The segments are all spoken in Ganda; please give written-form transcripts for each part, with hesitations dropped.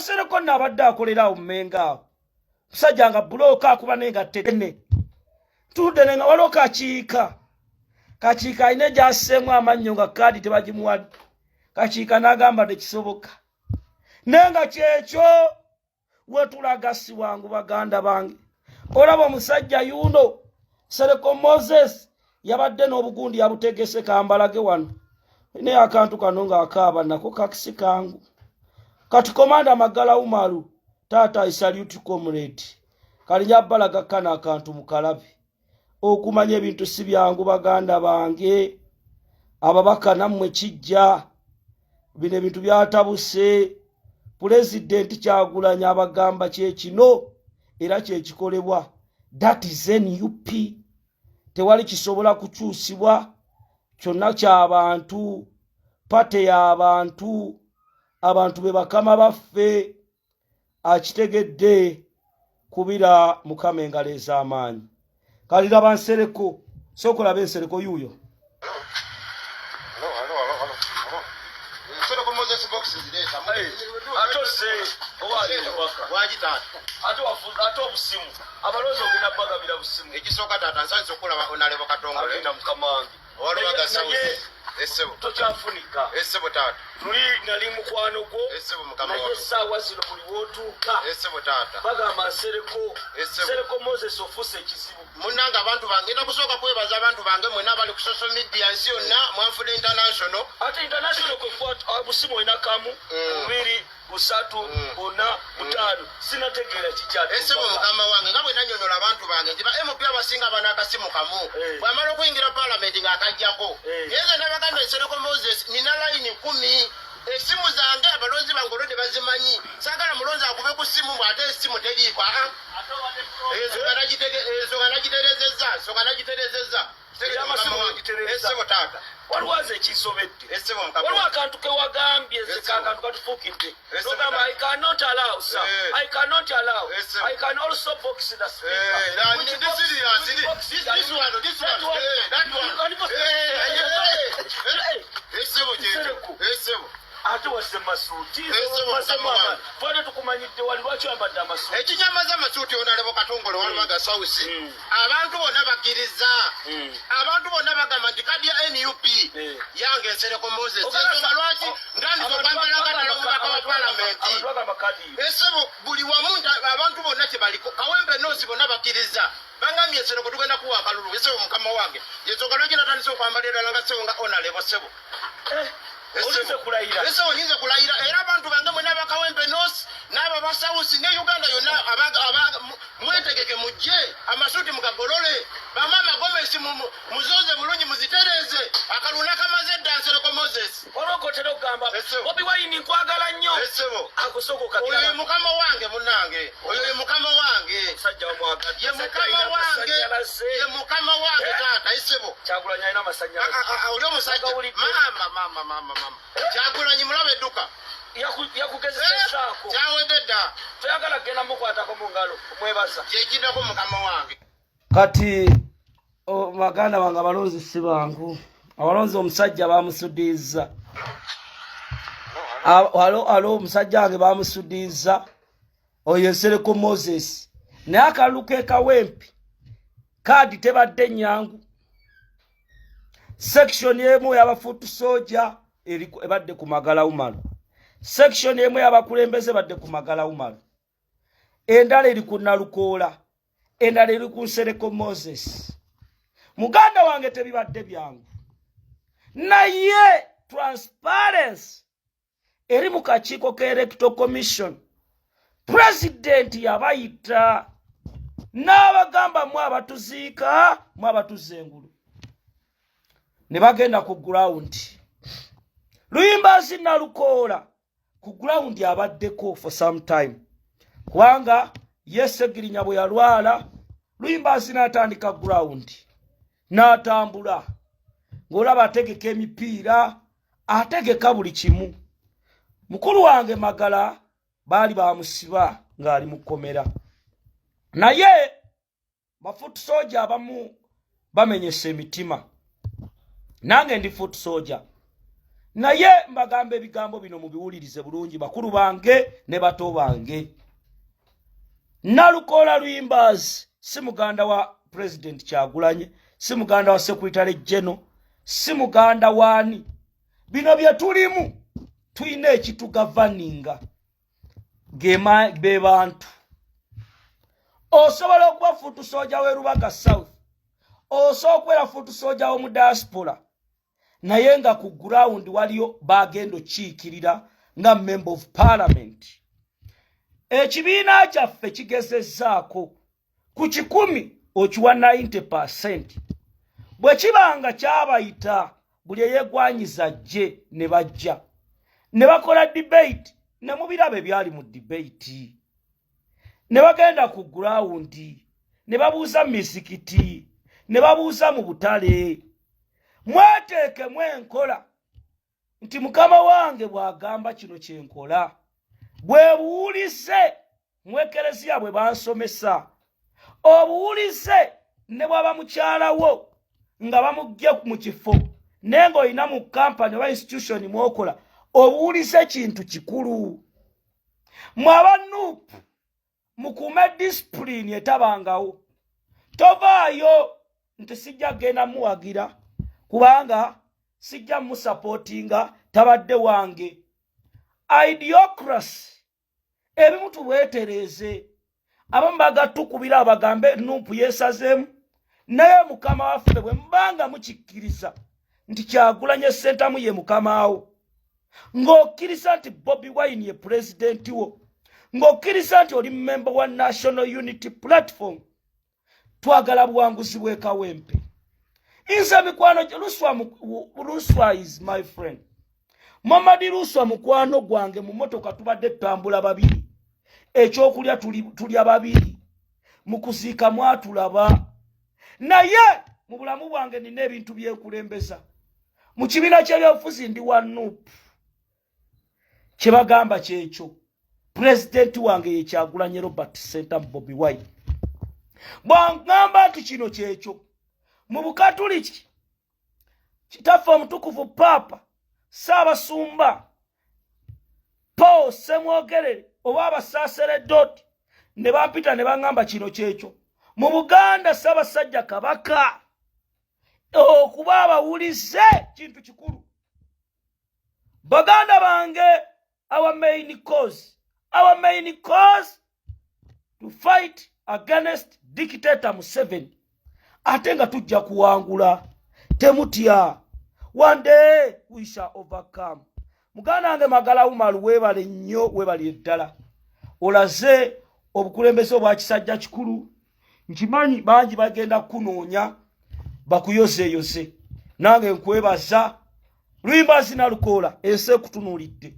Nsereko nno abadde akolera awo mumenga awo, musajja nga bulooka akuba naye nga tetene tudde ne nga waliwo kakiika. Kakiika alina gyasseemu amannyo nga kaadi tebagimuwadde. Kakiika n'agamba tekisoboka, naye nga kyekyo wetulaga si wangu. Baganda bange, olaba omusajja yuno Nsereko Moses yabadde n'obugundi yabutegese. Kambalage wano naye akantu kano ng'akaaba nako kakisi kangu. Kati Commander Magala Umaru, taata, I salute comrade. Kalinya balaga kano akantu mukalabe okumanya ebintu si byangu. Baganda bange ababaka, nammwe kijja bino ebintu byatabuse. Pulezidenti Kyagulanyi abagamba kyekino era kyekikolebwa. That is NUP, tewali kisobola kukyusibwa. Kyonna kyabantu, party y'abantu, abantu be bakama baffe. Akitegedde kubira Mukama engalo ez'amaanyi. Kaliraba Nsereko, sooka olaba Ensereko yuuyo. Hello, hello, hello, hello, hello. Nsereko Moses box zireeta. Ate owali omubaka. Wagi taata. Ate obusimu abalonzi ogenda bagabira busimu? Ekisooka taata, nsanze okulaba Honorable Katongole. Agenda mukama wange. Owalubaga South. Naye Essebo. tokyafunika. Essebo taata. Luli nali mukwano gwo. Essebo mukama Naye wange. essaawa zino buli wootuuka Essebo taata. bagamba Nsereko. Essebo. Nsereko Moses ofuuse ekizibu. Munnange, abantu bange, ngenda kusooka kwebaza abantu bange mwenna abali ku social media nsi yonna, mwanfudde international. Ate international kwe busimu olina kamu, bubiri, busatu, buna, butaano, sinategeera. Essebo mukama wange, nga bwe nanyonyola abantu bange nti ba MP abasinga bano akasimu kamu, bw'amala okuyingira paalamenti ng'akajjako. Naye nze nabagamba, Nsereko Moses nina layini 10. Esimu zange abalonzi bange olwedde bazimanyi. Saagala mulonzi akube ku simu bw'ate esimu teriiko. Aa, ensonga nagiterezezza, ensonga nagiterezezza. Ey'amasimu wagiterezza. Essebo taata. Waliwo aze ekinsobedde. Essebo mukama Waliwo wange. akantu kewagambye nze. Essebo. Akantu katufuukidde. Essebo. Nogamba, "I cannot allow, sir." Eh. "I cannot allow." Essebo. "I can also box the speaker." Eh, now, Which this box? is serious. Which box This one, this That one. one. Eh, that one. You can box- Eh, eh, Eh, eh. Essebo kyekyo. Nsereko. Essebo. Ate wazze masuuti. Essebo, mukama wange. Twali tukumanyidde wali, lwaki oyambadde amasuuti? Ekinyamaza amasuuti, Honorable Katongole Walubaga South, abantu bonna bakkiriza, abantu bonna bagamba nti kadi ya NUP yange Nsereko Moses. Ensonga lwaki ntandika okwambala nga ddala omubaka wa palamenti. Abantu bagamba kadi. Esebo, buli wamu abantu bonna kyebaliko, Kawempe North bonna bakkiriza, bangambye, "Nsereko, tugenda kuwa akalulu." Esebo mukama wange, ensonga lwaki natandise okwambala eddala nga sebo nga honorable sebo. Olinze kulayira? Esebo, nyinza kulayira era abantu bange mwena abakawempe North n'abo aba South ne Uganda yonna, mwetegeke mujje, amasuuti mugagolole, bamaama gomesi muzoze bulungi, muzitereeze. Akalulu nakamaze edda, Nsereko Moses. Olwoka otera okugamba, Essebo. "Bobi Wine nkwagala nnyo." Esebo. Akusooka Oyo ye okakiraba. mukama wange, munnange, oyo ye mukama wange. Omusajja wamwagadde. Ye mukama wange, ye mukama wange taata, esebo. Kyagulanyi alina amasannyalaze. Oli omusajja. Agawulidde. Mama, mama, mama, mama, Kyagulanyi mulaba edduka. Yakugezesezaako. Kyawedde dda. Toyagala kugenda mukwatako mu ngalo mwebaza? Kyekiddako mukama wange. Kati baganda bange abalonzi si bangu. Abalonzi, omusajja bamusudiiza. Alo alo, omusajja wange bamusudiiza oyo Nsereko Moses, naye akalulu ke Kawempe kaadi tebadde nyangu. Section emu y'aba foot soldier ebadde ku Magala Umaru, section emu y'abakulembeze badde ku Magala Umaru, endala eri ku Nalukoola, endala eri ku Nsereko Moses. Muganda wange, tebibadde byangu, naye transparency eri mu kakiiko ka Electoral Commission. Pulezidenti yabayita n'abagamba, "Mu abatuziika, mu abatuzza engulu." Ne bagenda ku ground. Luyimbazi Nalukoola ku ground abaddeko for some time, kubanga ye Segirinya bwe yalwala, Luyimbazi n'atandika ground n'atambula ng'olaba ategeka emipiira, ategeka buli kimu. Mukulu wange Magala baali bamusiba ng'ali mu kkomera, naye ba foot soldier abamu bamenyesa emitima. Nange ndi foot soldier. Naye mbagamba ebigambo bino mubiwulirize bulungi, bakulu bange ne bato bange. Nalukoola Luyimbazi si muganda wa Pulezidenti Kyagulanye, si muganda wa Secretary General, si muganda waani. Bino bye tulimu tulina ekitugavaninga, be bantu. Osobola okuba foot soldier w'e Rubaga South, osobola okubeera foot soldier w'omu diaspora, naye nga ku ground waliyo bagenda okiikirira nga member of parliament. Ekibiina kyaffe kigezezzaako ku 100 okiwa 90%. Bwe kiba nga kyabayita buli eyeegwanyiza jje, ne bajja ne bakola debate, ne mubiraba ebyali mu debate, ne bagenda ku ground ne babuuza mu mizikiti ne babuuza mu butale. Mweteekemu enkola nti mukama wange bw'agamba kino kyenkola, bwe buwulize mu ekereziya bwe bansomesa, obuwulize ne bwaba mukyalawo nga bamuggye mu kifo, naye ng'olina mu kampani oba institution mwokola, obuwulize kintu kikulu. Mwe aba NUP mukuume discipline etabangawo. Tovaayo nti sijja kugenda muwagira kubanga sijja musupportinga, tabadde wange. Idiocracy ebimu tubwetereeze. Abamu bagatukubira abagambe NUP yeesazeemu, naye mukama waffe bwe mubanga mukikkiriza nti Kyagulanye Ssentamu ye mukamaawo, ng'okkiriza nti Bobi Wine ye pulezidenti wo, ng'okkiriza nti oli member wa National Unity Platform, twagala buwanguzi bw'ekawempe. Nze mikwano, Luswa, Luswa is my friend. Mamadi Luswa mukwano gwange. Mu motoka tubadde tutambula babiri, ekyokulya tulya babiri, mu kuziika mwatulaba. Naye mu bulamu bwange nina ebintu byekulembeza. Mu kibiina ky'ebyobufuzi ndi wa NUP, kyebagamba kyekyo. Pulezidenti wange ye Kyagulanye Robert Ssentamu Bobi Wine. Bwangamba nti kino kyekyo, mu Bukatuliki kitaffe omutukuvu Paapa, Ssaabasumba Paul Semwogerere oba abasaaseredoti ne bampita ne baŋŋamba kino kyekyo, mu Buganda Ssaabasajja Kabaka, okuba abawulize kintu kikulu. Baganda bange, our main cause to fight against dictator Museveni, ate nga tujja kuwangula. Temutya, one day we shall overcome. Muganda wange Magala Umaru, weebale nnyo, weebalire ddala. Olaze obukulembeze obwa kisajja kikulu. Nkimanyi bangi bagenda kukunoonya bakuyozeeyoze. Nange nkwebaza, Luyimbazi Nalukoola. Ensi ekutunuulidde.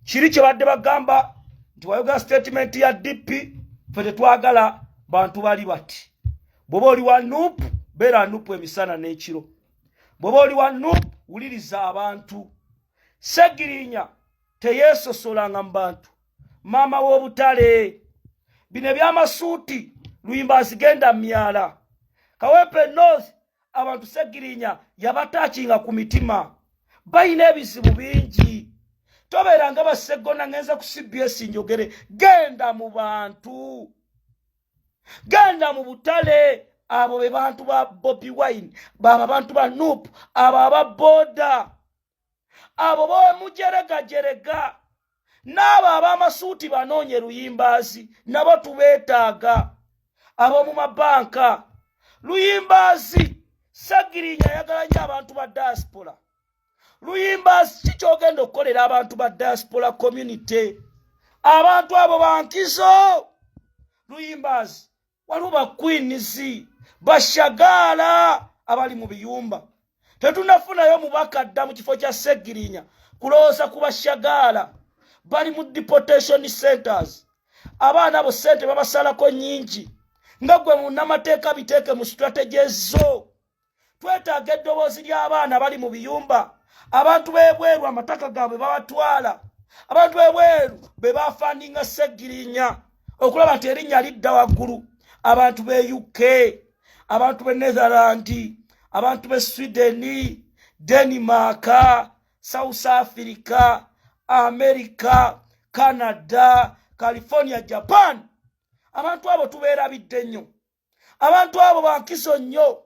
Kiri kye badde bagamba nti wayogera statement ya DP, fe tetwagala bantu bali bati. Bw'oba oli wa NUP, beera NUP emisana n'ekiro. Bw'oba oli wa NUP, wuliriza abantu. Segirinya teyeesosolanga mu bantu, maama w'obutale. Bino ebyamasuuti, Luyimbazi, genda myala Kawempe North. Abantu Segirinya yabatouchinga ku mitima, balina ebizibu bingi. Tobeera nga baseggona, ngenza ku CBS njogere. Genda mu bantu, genda mu butale. Abo be bantu ba Bobi Wine, baba bantu ba NUP, abo aba boda, abo bomujeregajerega, n'abo ab'amasuuti banoonye Luyimbazi, nabo tubeetaaga. Ab'omu mabanka, Luyimbazi. Sagirinya ayagala nnyo abantu ba diaspora. Luyimbazi, ki kyogenda okukolera abantu ba diaspora community? Abantu abo bankizo. Luyimbazi, waliwo baqueens, bashagaala abali mu biyumba. Tetunafunayo mubaka dda mu kifo kya Segirinya kulowooza ku bashagaala bali mu deportation centers. Abaana abo sente babasalako nyingi. Nga gwe munnamateeka, biteeke mu strategies zo. Twetaaga eddoboozi ly'abaana bali mu biyumba. Abantu b'ebweru amataka gaabwe babatwala. Abantu b'ebweru be bafundinga Segirinya okulaba nti erinnya lidda waggulu. Abantu b'e UK, abantu b'e Netherland, abantu b'e Sweden, Denmark, South Africa, America, Canada, California, Japan. Abantu abo tubeerabidde nnyo. Abantu abo bankizo nnyo,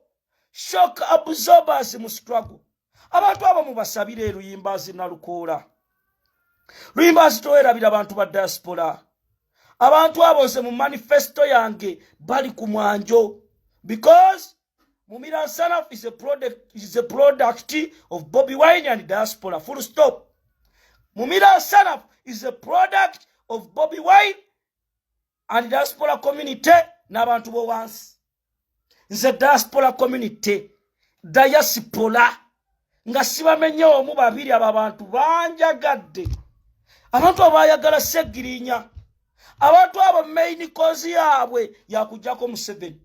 shock absorbers mu struggle. Abantu abo mubasabire. Luyimbazi Nalukoola, Luyimbazi, towerabira abantu ba diaspora. Abantu abo nze mu manifesto yange bali ku mwanjo, because Mumira Nsanaf is a product of Bobi Wine and diaspora, full stop. Mumira Nsanaf is a product of Bobi Wine and diaspora community n'abantu b'owansi. Nze diaspora community, diaspora nga sibamenye omu babiri, abo abantu banjagadde, abantu abo bayagala Segirinya. Abantu abo main cause yaabwe yakujjako Museveni.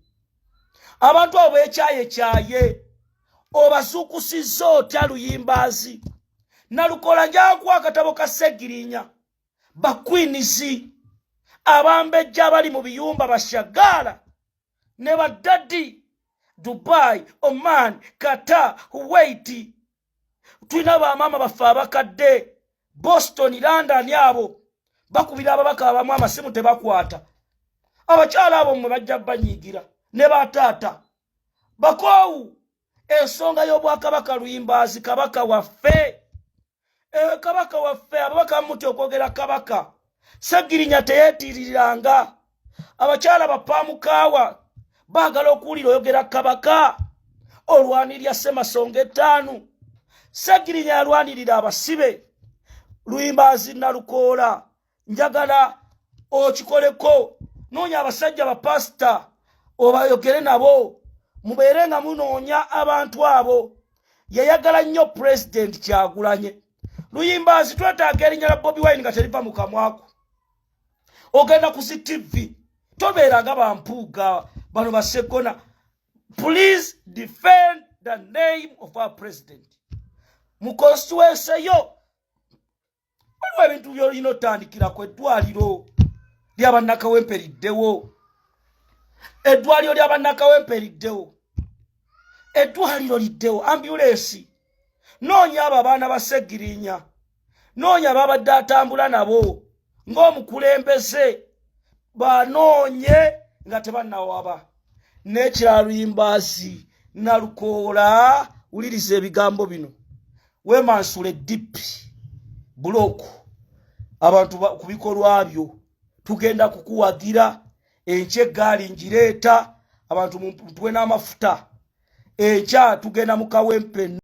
Abantu abo bekyayekyaye. Obazuukusizza otya, Luyimbazi Nalukola? Njakuwa akatabo ka Segirinya. Bakwinizi abambejja abali mu biyumba, bashagaala ne baddaddi Dubai, Oman, Qatar, Kuwait. Tulina bamaama baffe abakadde Boston, London. Abo bakubira ababaka abamu amasimu tebakwata. Abakyala abo mmwe bajja banyiigira ne bataata bakoowu. Ensonga y'obwakabaka, Luyimbazi, kabaka waffe, kabaka waffe, ababaka muti okwogera kabaka Segirinya teyeetiiriranga. Abakyala bapamukaawa baagala okuwulira oyogera kabaka. Olwanirya Ssemasonga etaano. Segirinya yalwanirira abasibe. Luyimbazi Nalukoola, njagala okikoleko. Noonya abasajja bapasita obayogere nabo, mubeere nga munoonya abantu abo. Yayagala nnyo Pulezidenti Kyagulanye. Luyimbazi, twetaaga erinnya la Bobi Wine nga teriva mu kamwako. Ogenda ku zi TV, tobeera nga bampuuga bano basegona. Please defend the name of our president mu constituency yo. Waliwo ebintu byolina otandikirako. Eddwaliro lyabannakawempe liddewo, eddwaliro lyabannakawempe liddewo, eddwaliro liddewo, ambulensi. Noonya abo abaana ba Segirinya, noonya babadde atambula nabo ng'omukulembeze, banoonye nga tebannawaba. N'ekirala, Luyimbazi Nalukoola, wuliriza ebigambo bino. Weemansula eddipi bulooku abantu ku bikolwa byo. Tugenda kukuwagira. Enkya eggaali ngireeta, abantu mutuwe n'amafuta. Enkya tugenda mu Kawempe.